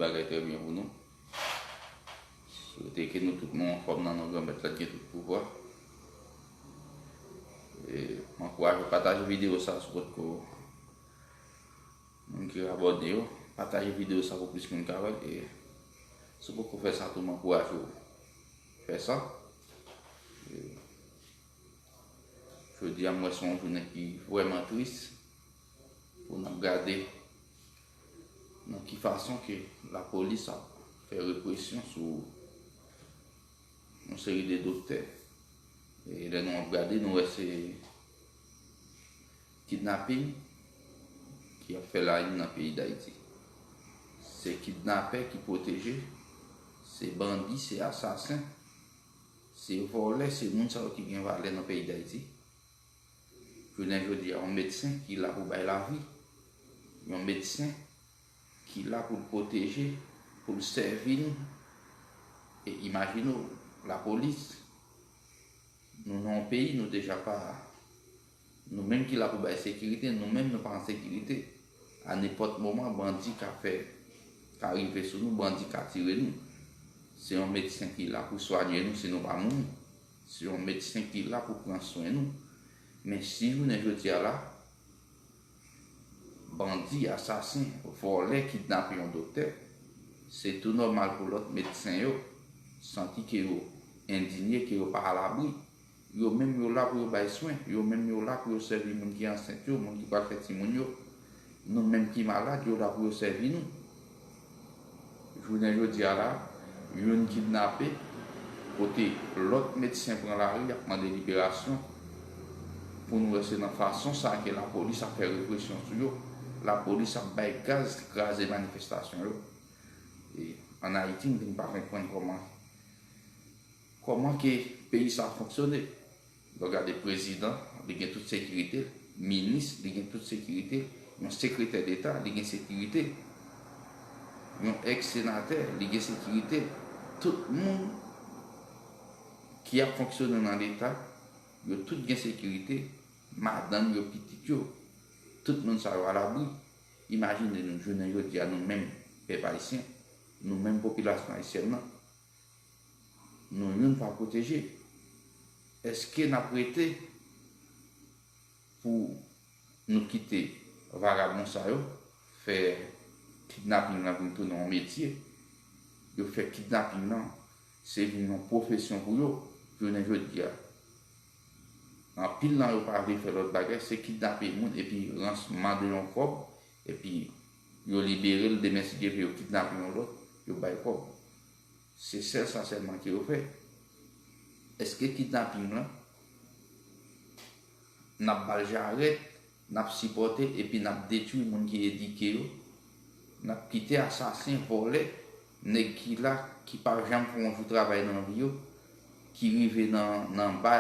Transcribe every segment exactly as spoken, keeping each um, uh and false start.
bagay trè byen pou nou. Swete ke nou tout nou anfòm nan non Granmèt la ki gen tout pouvwa. E, m ankouraje w pataje videyo sa a si w potko moun ki abòne yo. Pataje videyo sa pou plis moun ka wè l. E si w poko fè sa tou, m ankouraje w fè sa. E, jodi a, m wè se yon jounen ki vrèman tris pou n ap gade nan ki fason ke lapolis ap fè represyon sou yon seri de doktè. E lè nou ap gade, nou wè se kidnaping ki ap fè la une nan peyi Dayiti. Se kidnapè ki pwoteje, se bandi, se asasen, se vòlè, se moun sa yo ki gen valè nan peyi Dayiti. Jounen jodi a, yon medsen ki la pou bay lavi, yon medsen ki la pou l pwoteje, pou l sèvi nou. E imajine w, lapolis, nou nan yon peyi, nou deja pa, nou menm ki la pou bay sekirite, nou menm nou pa an sekirite. A nenpòt moman, bandi ka fè, ka rive sou nou, bandi ka tire nou. Se yon medsen ki la pou swanye nou si nou pa mouri. Se yon medsen ki la pou pran swen nou. Men si jounen jodi a la, bandi, asasen, vòlè, kidnape yon doktè, se tou nòmal pou lòt medsen yo santi ke yo endinye, ke yo pa alabri. Yo menm yo la pou yo bay swen, yo menm yo la pou yo sèvi moun ki ansent yo, moun ki pral fè timoun yo. Nou menm ki malad, yo la pou yo sèvi nou. Jounen jodi a la, youn kidnape, kote lòt medsen pran lari ap mande liberasyon. Pou nou wè se nan fason sa ke lapolis ap fè represyon sou yo, lapolis ap bay gaz, kraze manifestasyon yo. E ann Ayiti, m vin pa konprann kòman, kòman ke peyi sa ap fonksyone. Lè w gade prezidan, li gen tout sekirite l, minis, li gen tout sekirite l, yon sekretè deta, li gen sekirite l, yon èks senatè, li gen sekirite l. Tout moun ki ap fonksyone nan leta, yo tout gen sekirite, madanm yo, pitit yo, tout moun sa yo alabri. Imajine nou, jounen jodi a, nou menm, pèp ayisyen, nou menm, popilasyon ayisyèn nan, nou youn pa pwoteje. Èske n ap rete pou nou kite vagabon sa yo fè kidnaping lan vin tounen yon metye? Yo fè kidnaping lan, se vin yon pwofesyon pou yo. Jounen jodi a, anpil nan yo pa vle fè lòt bagay, se kidnape moun epi rans, mande yon kòb, epi yo libere l, demen si Dye vle yo kidnape yon lòt, yo bay kòb. Se sèl sa sèlman ke yo fè. Èske kidnaping lan, n ap ba l jarèt, n ap sipòte l epi n ap detwi moun ki edike yo? N ap kite asasen, vòlè, nèg ki la, ki pa janm fè yon jou travay nan vi yo, ki rive nan, nan ba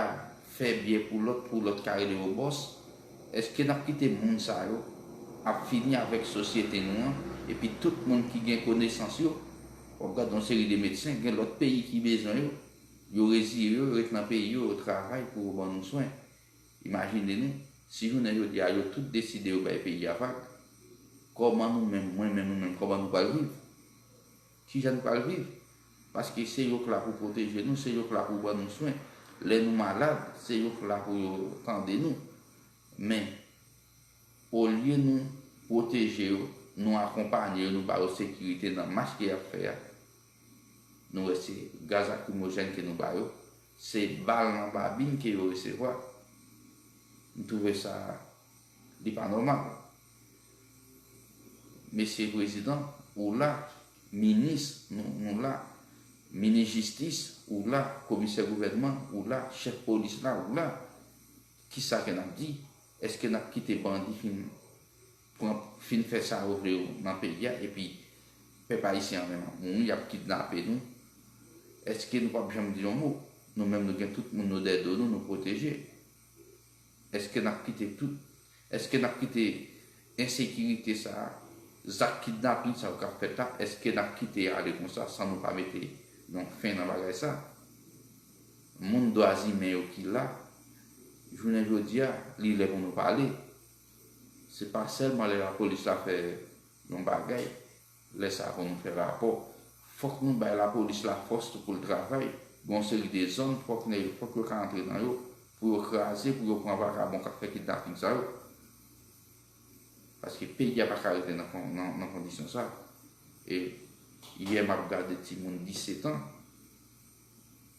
fè byen pou lòt, pou lòt ka rele yo bòs? Èske n ap kite moun sa yo ap fini avèk sosyete nou an, epi tout moun ki gen konesans yo? W ap gade yon seri de medsen, gen lòt peyi ki bezwen yo, yo reziye yo, yo ret nan peyi yo, yo travay pou yo ban nou swen. Imajine nou, si jounen jodi a yo tout deside yo bay peyi a vag, kòman nou menm, mwen menm, ou menm, kòman nou pral viv? Kijan nou pral viv? Paske se yo k la pou pwoteje nou, se yo k la pou ban nou swen. Lè nou malad, se yo k la pou yo tande nou. Men, olye nou pwoteje yo, nou akonpanye yo, nou ba yo sekirite nan mach ke y ap fè a, nou wè se gaz lakrimojèn ke nou ba yo, se bal nan babin ke yo resevwa. M twouve sa, li pa nòmal. Mesye prezidan, ou la, minis, nou, nou la, minis jistis, ou la, komisè gouvènman, ou la, chèf polis la, ou la. Kisa ke n ap di? Èske n ap kite bandi fin pran, fin fè sa yo vle yo nan peyi a, epi pèp ayisyen an menm ap mouri, y ap kidnape nou? Èske nou p ap janm di yon mo? Nou menm, nou gen tout moun nou dèyè do nou, nou pwoteje. Èske n ap kite tout, èske n ap kite ensekirite sa a, zak kidnaping sa yo k ap fèt la, èske n ap kite ale konsa san nou pa mete yon fen nan bagay sa? Moun dwa imen yo ki la, jounen jodi a, li lè pou nou pale. Se pa sèlman lè lapolis la fè yon bagay, Lè sa pou nou fè rapò, fòk nou bay lapolis lafòs tou pou l travay. Gen yon seri de zòn, fòk nèg yo, fòk yo ka antre nan yo, pou yo kraze, pou yo pran vakabon k ap fè kidnaping sa yo. Paske peyi a pa ka rete nan, kon- nan, nan kondisyon sa. E yè m ap gade timoun disèt an,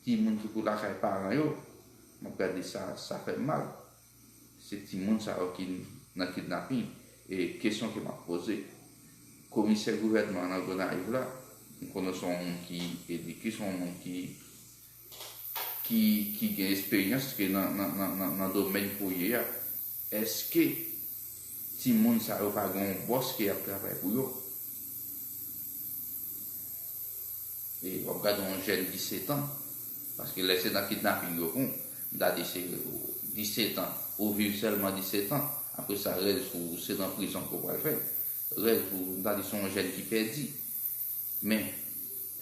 timoun ki pou lakay paran yo, m ap gade sa, sa fè m mal. Se timoun sa yo ki nan kidnaping. E kesyon ke m ap poze, komisè gouvènman nan Gonayiv la, m konnen se yon moun ki edike, se yon moun ki ki, ki gen esperyans ke nan, nan, nan, nan, nan domèn pou ye a, èske timoun sa yo pa gen yon bòs ke y ap travay pou yo? E w ap gade yon jèn disèt an, paske lè se nan kidnaping yo pran, m ta di se disèt an, ou viv sèlman disèt an, apre sa rès ou se nan prizon ke w pral fè. Rès ou, m ta di se yon jèn ki pèdi. Men,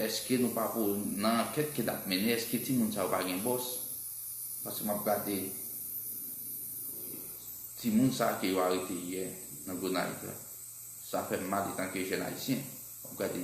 èske nou pa pou, nan ankèt ke n ap mennen, èske timoun sa yo pa gen bòs? Paske m ap gade timoun sa ke yo arete yè nan Gonayiv la. Sa fè m mal etanke jèn ayisyen. M ap gade